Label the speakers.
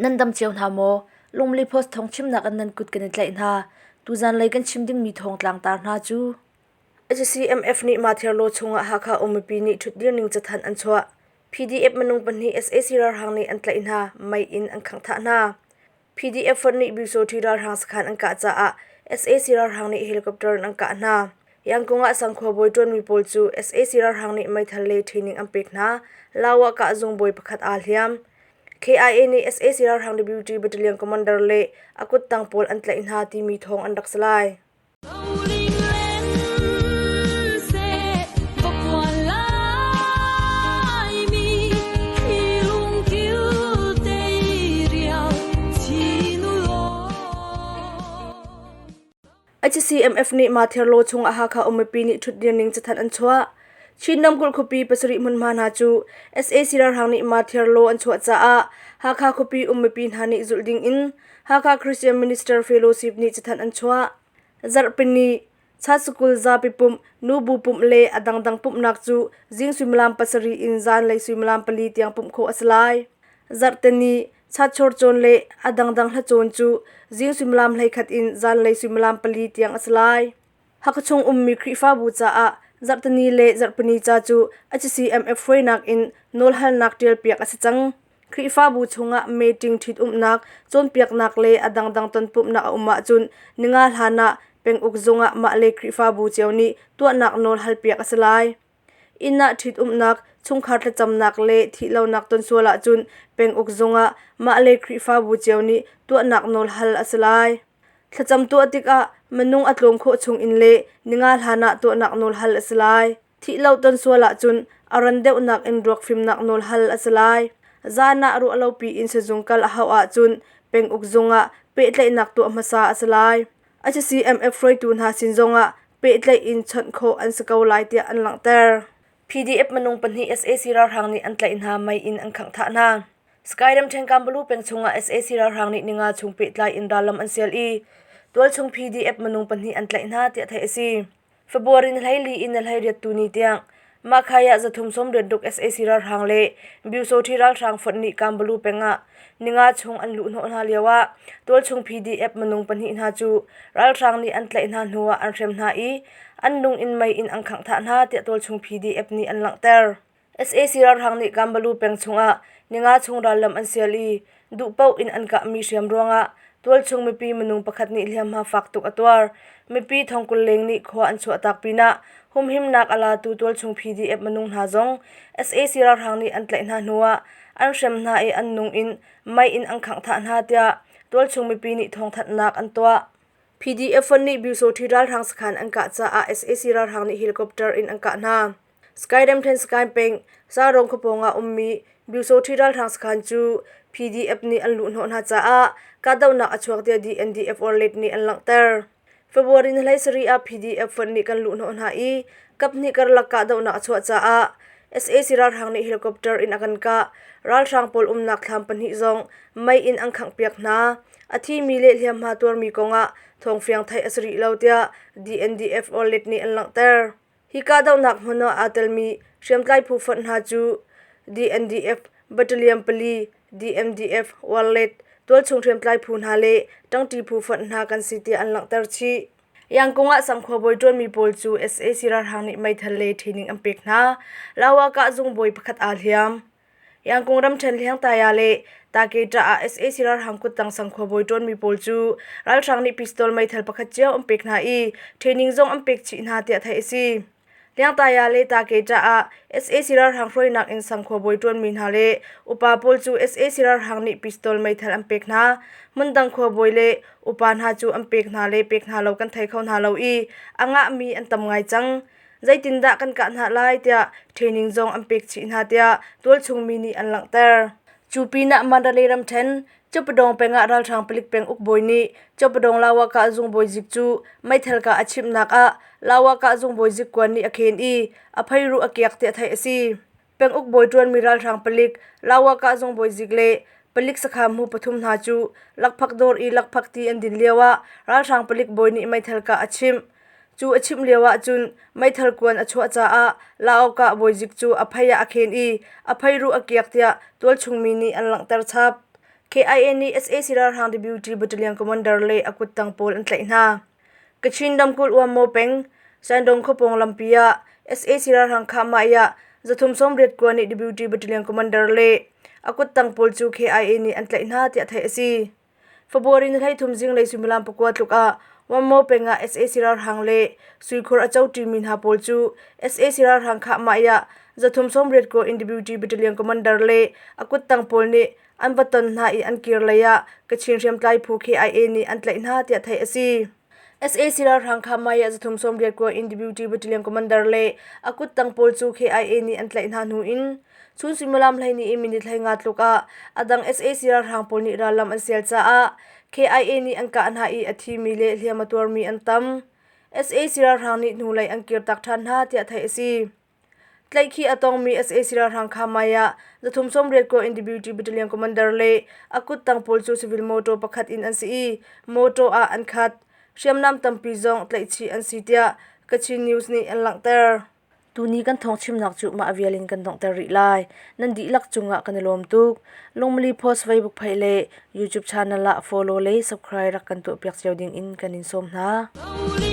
Speaker 1: Nan dam cio hna maw? Lungli Post thawngchimnak in nan kut kan i tlaih hna. Tuzanlei kan chim dingmi thawngtlang tar hna cu
Speaker 2: HCMF nih Mathiarlaw chungah Hakha um mipi nih ṭhutdir ning cathanh an chuah. PDF minung pahnih sac ralhrang nih an tlaih hna, mei in an khangh thah hna. PDF fonh nih Pyusawṭhi ralhrang sakhan an kah caah sac ralhrang nih helicopter in an kah hna. Yangkung ah sangkhua bawi ṭuanmi pawl cu sac ralhrang nih meithal le training an pek hna. Lawa kahzung bawi pakhat aa hliam. KIA nih sac ralhrang Deputy Battalion Commander le a kuttang pawl an tlaih hna timi thawng an rak si lai. HCMF nih Matherlaw chungah Hakha um mipi nih ṭhutdir ning cathanh an chuah. Chin ramkulh khuapi pasarih hmunhma hna cu sac ralhrang nih Matherlaw an chuah caah Hakha khuapi um mipi hna nih zulh ding in Hakha Christian Minister Fellowship nih cathanh an chuah. Zarhpini, Chat-Sukul zapi pumh, nubu pumh le a dangdang pumhnak cu zing suimilam pasarih in zanlei suimilam pali tiang pumh khawh a si lai. Zarhteni, Chat-chawr cawn le a dangdang hlacawn cu zing suimilam 11 in zanlei suimilam pali tiang a si lai. Hakha chung ummi Khrihfabu caah zarhteni le zarhpini ca cu HCMF hruainak in nawlhalnak ṭialpiak a si cang. Khrihfabu chungah meeting ṭhitumnak, cawnpiaknak le a dangdang tonpumhnak a um ahcun ninga hlan ah penguk zung ah mah le Khrihfabu cio nih tuahnak nawl halpiak a si lai. Inn ah ṭhitumnak, chungkhar thlacamnak le thihlonak ton sual ahcun penguk zung ah mah le Khrihfabu cio nih tuahnak nawl hal a si lai. Thlacam tuah tikah minung a tlawm khawh chung in le ninga hlan ah tuahnak nawl hal a si lai. Thihlo ton sual ahcun a ran deuhnak in ruak fimnak nawl hal a si lai. Zan ah ruahlopi in sizung kal a hauh ahcun penguk zung ah pehtlaihnak tuah hmasa a si lai. HCMF hruaitu hna sin zongah pehtlaih in chawnh khawh an si ko lai tiah an langhter. PDF minung pahnih sac ralhrang nih an tlaih hna, mei in an khangh thah hna. Sky ramṭhen Kambalu peng chungah sac ralhrang nih ninga chung pehtlai in rallam an sial i tualchung PDF minung pahnih an tlaih hna tiah theih a si. February ni 14 in ni 18 tuni tiang Mahkhai ah 386 sac ralhrang le Byusawṭhi ralhrang fonh nih Kambalu peng ah ninga chung an luhhnawh hna lioah tualchung PDF minung pahnih hna cu ralhrang nih an tlaih hna hnuah an hrem hna i an nung in mei in an khangh thah hna tiah tualchung PDF nih an langhter. Sac ralhrang nih Kambalu peng chungah ninga chung rallam an sial i duhpaoh in an kahmi hriam ruangah tualchung mipi minung pakhat nih hliamhma fak tuk a tuar. Mipi thongkul leng nih khua an chuahtak pinah humhimnak a latu tualchung PDF minung hna zong sac ralhrang nih an tlaih hna hnuah an hrem hna i an nung in mei in an khangh thah hna tiah tualchung mipi nih thawngthanhnak an tuah. PDF fund nih Byusawṭhi ralhrang sakhan an kah caah sac ralhrang nih helicopter in an kah hna. Sky ramṭhen Sky peng Sarawng khua pawng ah ummi Byusawṭhi ralhrang sakhan cu PDF nih an luhhnawh hna caah kahdohnak a chuak tiah DNDF Orlet nih an langhter. February ni 17 ah PDF fonh nih kan luhhnawh hna i kaphnih karlak kahdohnak a chuah caah sac ralhrang nih helicopter in a kan kah. Ralhrang pawl umnak thlam pahnih zong mei in an khanghpiak hna. A thimi le hliamhma tuarmi kongah thawngfiang theih a si rih lo tiah DNDF Orlet nih an langhter. Hi kahdohnak hmun ah aa telmi hriamtlai phu fonh hna cu DNDF Battalion pali, DMDF Warlet, tualchung hriamtlai phu hna le ṭangṭi phu fonh hna kan si tiah an langhter chih. Yangkung ah sangkhua bawi ṭuanmi pawl cu sac ralhrang nih meithal le training an pek hna. Lawakah zung bawi pakhat aa hliam. Yangkung ramṭhen Hliangtaya le Taketa ah sac ralhrang kuttang sangkhua bawi ṭuanmi pawl cu ralhrang nih pistol meithal pakhat cio an pek hna i training zong an pek chih hna tiah theih a si. Hliangtaya le Taketa ah sac ralhrang hruainak in sangkhua bawi ṭuanmi hna le upa pawl cu sac ralhrang nih pistol meithal an pek hna. Hmundang khuabawi le upa hna cu an pek hna le pek hna lo kan thei kho hna lo i a ngahmi an tam ngai cang. Zeitindah kan kah hna lai tiah training zong an pek chih hna tiah tualchung mi nih an langhter. Cu pinah Mandalay ramṭhen Cawpadawng peng ah ralhrang palik peng ukbawi nih Cawpadawng Lawakah zungbawi zik cu meithal kah a chimhnak ah Lawakah zungbawi zik kuan nih a khen i a pheiruh a kiak tiah theih a si. Peng ukbawi ṭuanmi ralhrang palik Lawakah zungbawi zik le palik sakhan hmu pathum hna cu lakphak dawr i lakphak ti an din lioah ralhrang palik bawi nih meithal kah a chimh. Cu a chimh lio ahcun meithal kuan a chuah caah Laokah bawizik cu a phei ah a khen i a pheiruh a kiak tiah tualchung mi nih an langhter chap. KIA nih sac ralhrang Deputy Battalion Commander le a kuttang pawl an tlaih hna. Kachin ramkulh Uammaw peng, Shandong khuapawng lampi ah sac ralhrang khahmah 389 nih Deputy Battalion Commander le a kuttang pawl cu KIA nih an tlaih hna tiah theih a si. February ni 13 zinglei suimilam pakua tluk ah Uammaw peng ah sac ralhrang le suikhur a co ṭimi hna pawl cu sac ralhrang khahmah 389 in Deputy Battalion Commander le a kuttang pawl nih an va ton hna i an kir lei ah Kachin hriamtlai phu KIA nih an tlaih hna tiah theih a si. Sac ralhrang kha Maya 389 in Deputy Battalion Commander le a kuttang pawl cu KIA nih an tlaih hna hnu in chun suimilam 12 i minute 15 tluk ah a dang sac ralhrang pawl nih rallam an sial caah KIA nih an kah hna i a thimi le hliam a tuarmi an tam. Sac ralhrang nih hnulei an kirtak ṭhan hna tiah theih a si. Tlaihkhih a tongmi sac ralhrang Khamai ah 389 in Deputy Battalion Commander le a kuttang pawl cu civil motor pakhat in an si i motor ah an khat. Hriamnam tampi zong tlaihchih an si tiah Kachin News nih an langhter.
Speaker 1: Tuni kan thawngchimnak cu mah vial in kan donghter rih lai. Nan dihlak cungah kan i lawm tuk. Lungmali Post Facebook page le YouTube channel ah follow le subscribe rak kan tuahpiak cio ding in kan in sawm hna.